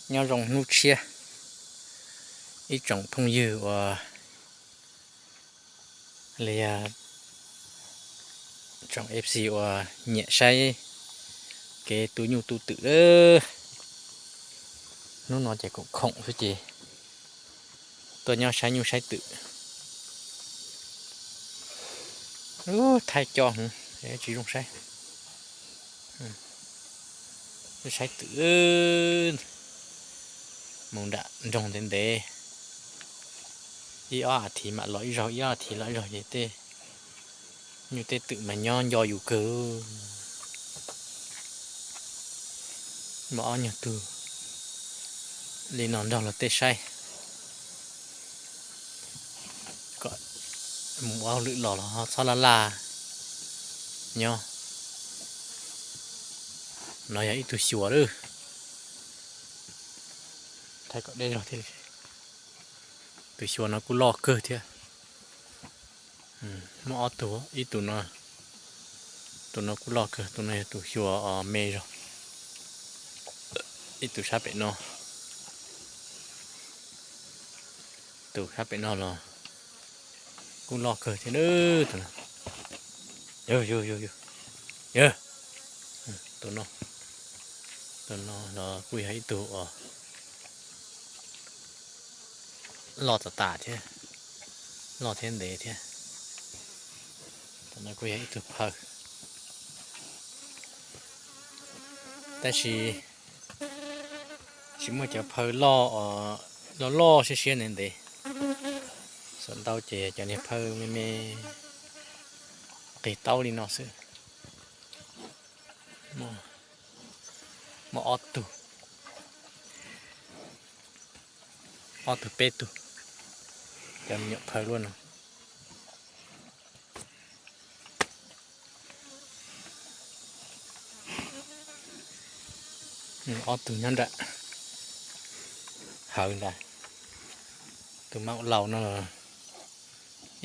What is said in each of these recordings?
Nyob zoo hnub tshiab, ib tsoom phooj ywg uas li tsoom F C uas nyiam saib kev tu nyuj tu twm. Hnub no ces khoom khoom xwb ces tuaj nyob saib nyuj saib twm. Thaij coj hwv, tsis zoo saib. Saib twm, mus nram nroog ntev ntev, ib ob as thiv mam los ib zaug, ib ob as thiv los ib zaug ces tej nyuj tej twm mas nyob nco yus kawg. Muaj ob nyuag tug li no nrog luag tej saib, kom mus ua hauj lwm los los ho txhob laj laj nyob. No yog ib tug xyuas lawm, thaij kom deb zog thiaj li. Tus xyuas no kuj loj kawg thiab. Muaj ob tug, ib tug no, tus no kuj loj kawg, tus no yog tus xyuas me zog. Ib tug sab pem no, tus sab pem no los kuj loj kawg thiab. Tus no, yog, yog, yog, yog, tus no, tus no los kuj yog ib tug uas loj tas tas thiab, loj thiab ntev thiab. Tus no kuj yog ib tug phawj, tab sis tsis muaj cov phawj loj, loj loj siab siab ntev ntev. Xam ntau ces cov niag phawj me me qig taub li no xwb. Muaj ob tug, ob tug peb tug, cov me nyuam phawj luaj no. Ob tug nyob nram hawv ntag. Tus maum laus no los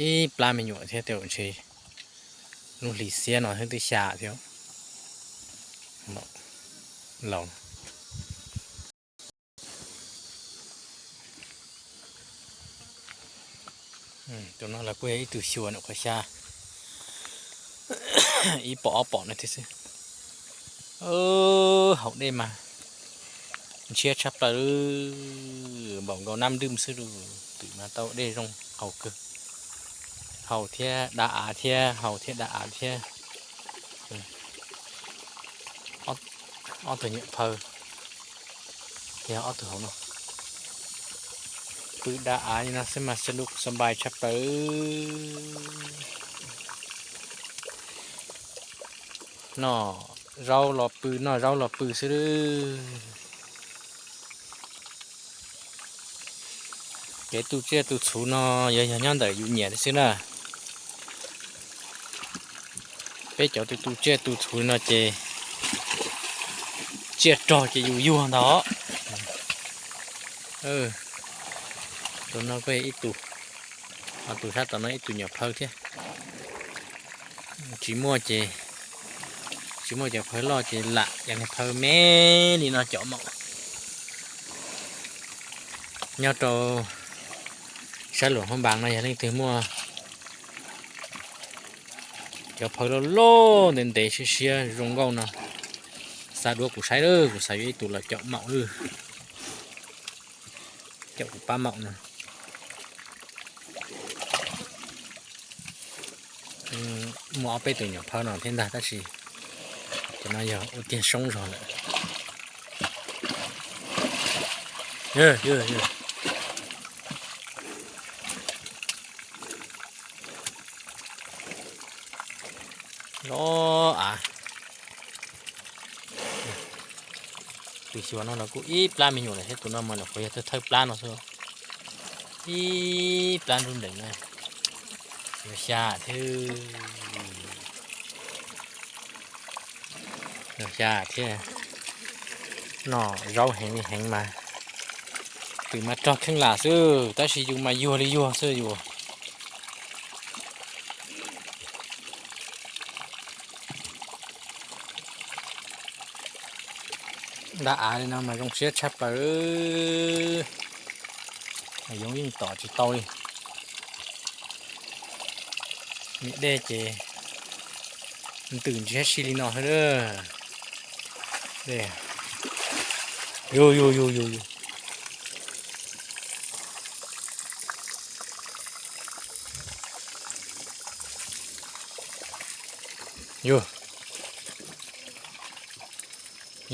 ib plab me nyuam thiab, tej zaum ntshe lub hli xiab no thiab twb xya thiab. Laus. Tus no los kuj yog ib tug xyuas nram qhov xya, ib pom ob pom no thiab xwb. Haus dej mas ntshiab tshaj plaws, npaum nkaus nab nrwj xwb lauj. Twm mas tau dej zoo haus kawg, haus thiab da av thiab, haus thiab da av thiab. Ob tug nyuam phawj, yog ob tug hauv no. Pw da av li no xwb mas sab lub xab npai tshaj plaws. Noj zaub los pw, noj zaub los pw xwb. Kev tu tsiaj tu txhuv no yog, yog nyob ntawm yus nyiam xwb na. Peb cov tus tu tsiaj tu txhuv no ces tsiaj rog ces yus yuag ntag. Tus no kuj ib tug, ho tus sab tom no ib tug nyuam phawj thiab. Tsis muaj ces, tsis muaj cov phawj loj ces lam cov niag phawj me li no cov maum. Nyob rau sab Luam Hmoob Npas no yog leej twg muaj cov phawj loj loj ntev ntev siab siab zoo nkauj no, xa duab kuv saib lawm, kuv xav yuav ib tug los cov maum lawm. Cov kuv pab maum no. Muaj ob peb tus nyuam phawj no thiab ntag, tab sis cov no yog ua tiag soob zog lawm. Los av, tus xyuas no los kuj ib plab me nyuam lawm thiab, tus no mas nyuam qhuav yog thawj plab no xwb. Ib plab nrub nrees na, yog xya thiab. Yog xya thiab. Noj zaub heev li heev mas, twm mas rog kheej lam xwb, tab sis yus mas yuag li yuag xwb yus. Nta av li no mas zoo siab tshaj plaws. Yoov yeej tom tsis tau li. Niam dej ces ntws ntsiab si li no xwb. Yug yug yug yug yug. Yug.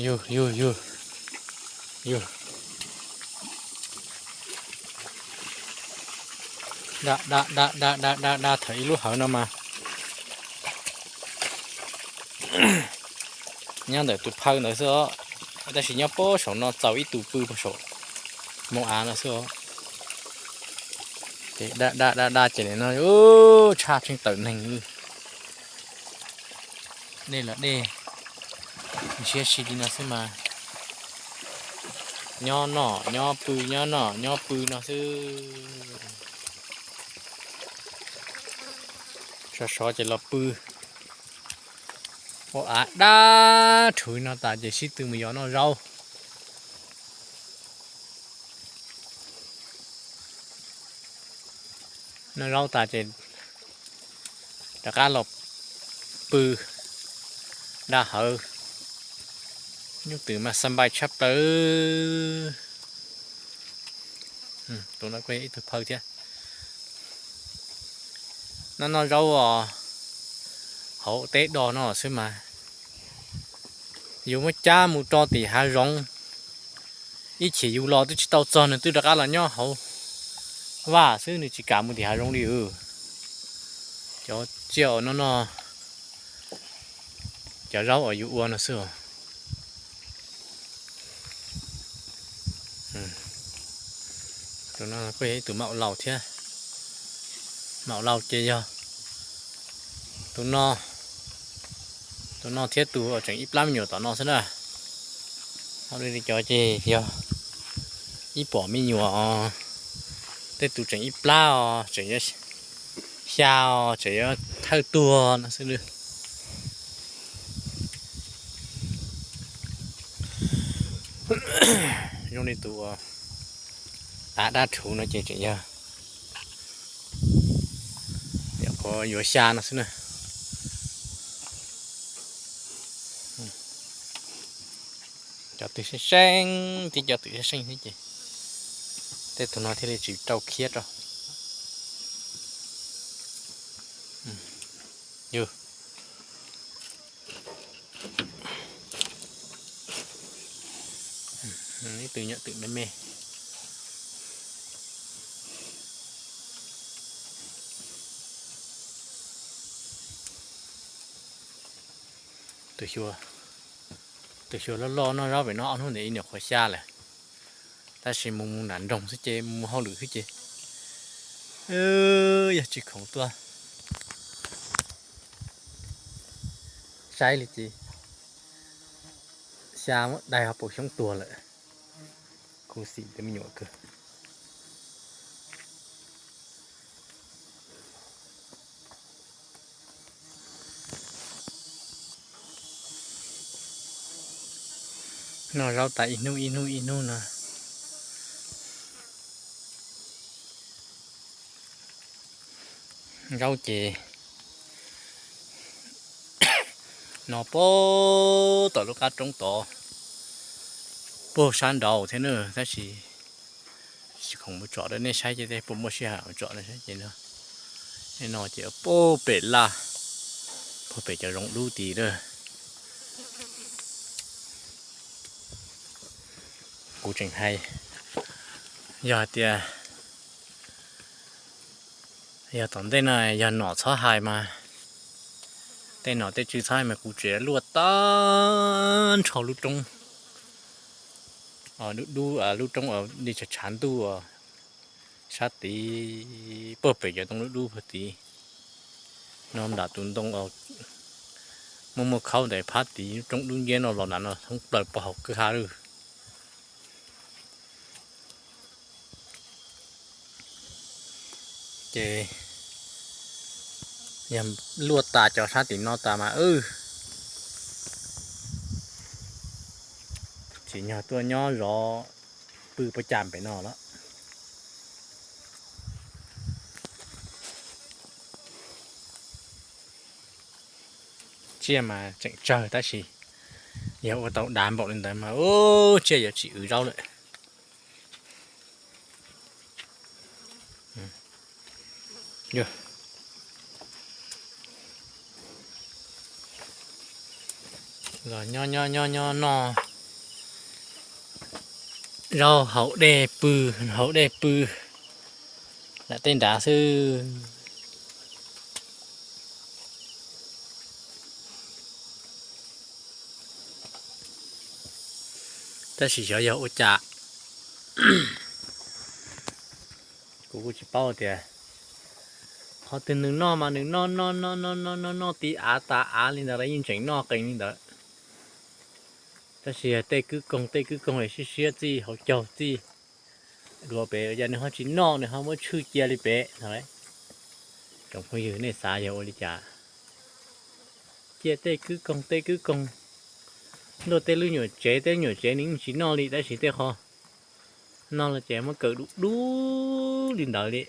Yug yug yug yug. Da da da da da da da thaum ib lub hawv no mas nyob ntawm tus phaw ntawd xwb os, tab sis nyob pob saum no txaus ib tug pw puag saum moo av no xwb os. Ces da da da da ces nim no tshaj tsheej tawm neeg li. Dej los dej ntshiab si li no xwb mas nyob noj nyob pw nyob noj nyob pw no xwb. Sov sov ces los pw. Ua av dab rhuv no tas ces sib tw mus yos noj zaub. Noj zaub tas ces rov qab los pw da hawv. Nyuj twm mas xa npais tshaj plaws. Tus no kuj yog ib tug phaw thiab. Noj noj zaub os, hauv teb do no xwb mas yus muab cab mus rau tim hav zoov, ib chim yus los twb tsis tau txog nws twb rov qab los nyob hauv vaj xwb, nws tsis kam mus tim hav zoov li. Cov tsiaj uas noj noj cov zaub uas yus ua no xwb os. Tus no kuj yog ib tus maum laus thiab. Maum laus ces yog tus no, tus no thiab tus uas tseem ib plab me nyuam tom no xwb na. Ho li cov ces yog ib pom me nyuam, tej tus tseem ib plab os, tseem yuav xya os, tseem yuav thawj tuag no xwb. Zoo li tus av dab rhuv no ces tseem yog qhov yuav xya no xwb na. Cov twm seej seej, tib cov twm seej seej thiab ces tej tus no thiaj li tsis rau khiab rau. Yus, ib tug nyuam twm me me. Tus xyuas, tus xyuas loj loj noj zaub pem no ob hnub ntawd ib nyuam qhuav xya lawm, tab sis mus mus nram nroog xwb ces mus hauj lwm xwb ces yog tsis khoom tuaj saib li ces xya muab dai ho paus xyoob tuag lawm. Khuv xim tej me nyuam kawg. Noj zaub tas ib hnub ib hnub ib hnub no. Zaub ces no puag tom lub qab roob tod, puag sab nraud thiab na, tab sis tsis khoom mus tsom rau nej saib ces tej puas muaj sij hawm mus tsom rau saib ces no. No ces puag pem laj, puag pem cov zoov dub tid lawm. Kuv tseem hais, yog hais tias yog tom ntej no yog nom txhob hais mas, tej nom tej tswv txhob hais mas kuv tseem luaj tag nrho lub roob dub dub, lub roob li tshav tshav ntuj sab tid, puag pem cov ntoo dub dub puag tid. No nram tus ntoo muaj muaj khaub ntawd phab tid, lub roob dub nciab no los nram no thoob plaws puag hauv kwj ha lawm. Ces yog luaj tas cov sab tim no tas mas wb Tsim nyog tuaj nyob zov pw pov cas pem no lawm. Tsiaj mas tseem tsawg tab sis yog ua tau dav npaum li ntawd mas tsiaj yuav tsis wv zaub lawm. Los nyob nyob nyob nyob noj zaub haus dej pw, haus dej pw nram tej nrad xwb. Tab sis xyov yog ua cas, kuv kuj tsis paub tias qhov twg nws noj mas nws noj noj noj noj noj noj noj ti av tas av li ntawd los yeej tseem noj qees li ntawd. Tab sis tej kwb koog tej kwb koog siab siab txij hauv caug txij dua pem, ua cas nws ho tsis noj, nws ho muab tshwj cia li pem no. Tsoom phooj ywg nej xav yog ua li cas? Cia tej kwb koog tej kwb koog, ntuj, tej lub nyuam tsev tej lub nyuam tsev nws yeej tsis noj li, tab sis tej qho noj los ces muab kaw dub dub li ntawd li.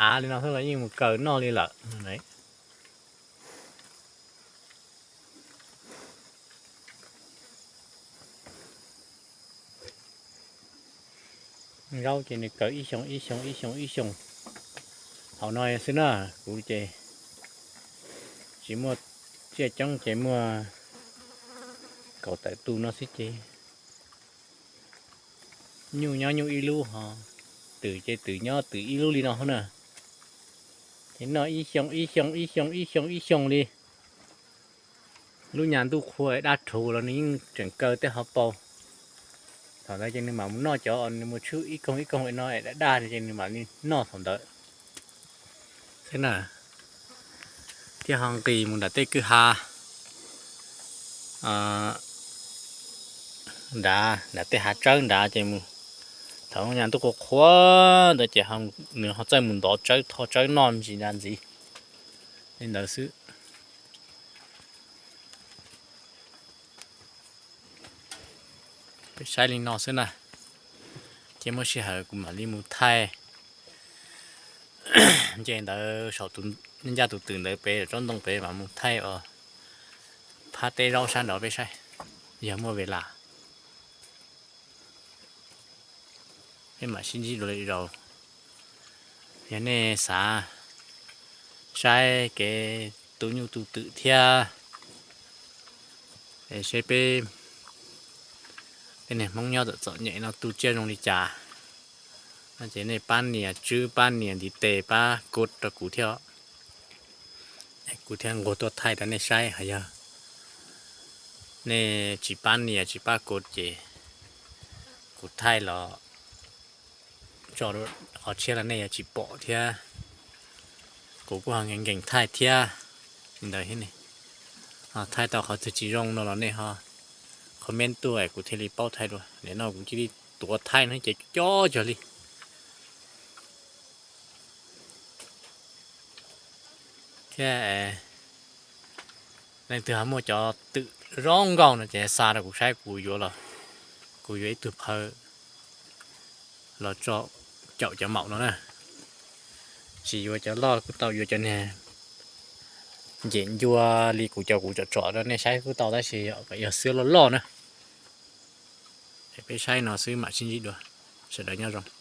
Av li no xwb los yeej mus kaw noj li lawm. Zaub ces nws kaw ib xyoos ib xyoos ib xyoos ib xyoos. Thaum no xwb na, kuv ces tsis muaj tsiaj coob ces muaj kaum tawm tus no xwb ces nyuj nyob nyuj ib lub ho, twm ces twm nyob twm ib lub li no na. Ces noj ib xyoos ib xyoos ib xyoos ib xyoos ib xyoos li. Lub nyuag ntuj qhua dab rhuv los nws yeej tseem kaw tej hauv paus. Thaum ntawd ces nws mam mus noj cov nws mus tshwj ib koog ib koog no es daj daj ces nws mam li noj thaum ntawd xwb na. Thiab ho nqis mus nram tej kwj ha nrad, nram tej hav tsawb nrad ces mus, thaum nyuag ntuj qhua qhuav ntawd ces nws ho txawj mus ntov tsawb tho tsawb noj ntsis nra ntxiv li ntawd xwb. Peb saib li no xwb na, ces muaj sij hawm kuv mam li mus thaij nce ntawd saum ncaj tus twm ntawd pem tsob ntoo pem mam mus thaij os, phab teb zaub sab nraud peb saib, yog muaj ves las peb mam sib ntsib dua lwm zaus. Yog nej xav saib kev tu nyuj tu twm thiab es seb peb, peb niag Hmoob nyob txom txom nyem no tu tsiaj zoo li cas no ces nej pab nias tswb pab nias ntiv tes pab kov rau kuv thiab. Kuv thiaj nquag tuaj thaij rau nej saib, ho yog nej tsis pab nias tsis pab kov ces kuv thaij los tso qhov tshiab los nej yuav tsis pom thiab. Kuv kuj ho nkees nkees thaij thiab li ntawd thiab ne. Ho thaij tau qhov twg tsis zoo no los nej ho comment tuaj es kuv thiaj li paub thaij dua. Nim no kuv cia li tuav thaij no ces coob coob cuag li. Thiab leej twg ho muaj cov twm zoo nkauj no ces xa rau kuv saib, kuv yuav los, kuv yuav ib tug phaw los tso caum cov maum no na. Tsis yuav cov loj kuj tau, yuav cov niag ncem ncua li kuv cov kuv tsom tsom rau nej saib kuj tau, tab sis kom yog xwb loj loj na. Es peb saib no xwb mam sib ntsib dua. Sawv daws nyob zoo.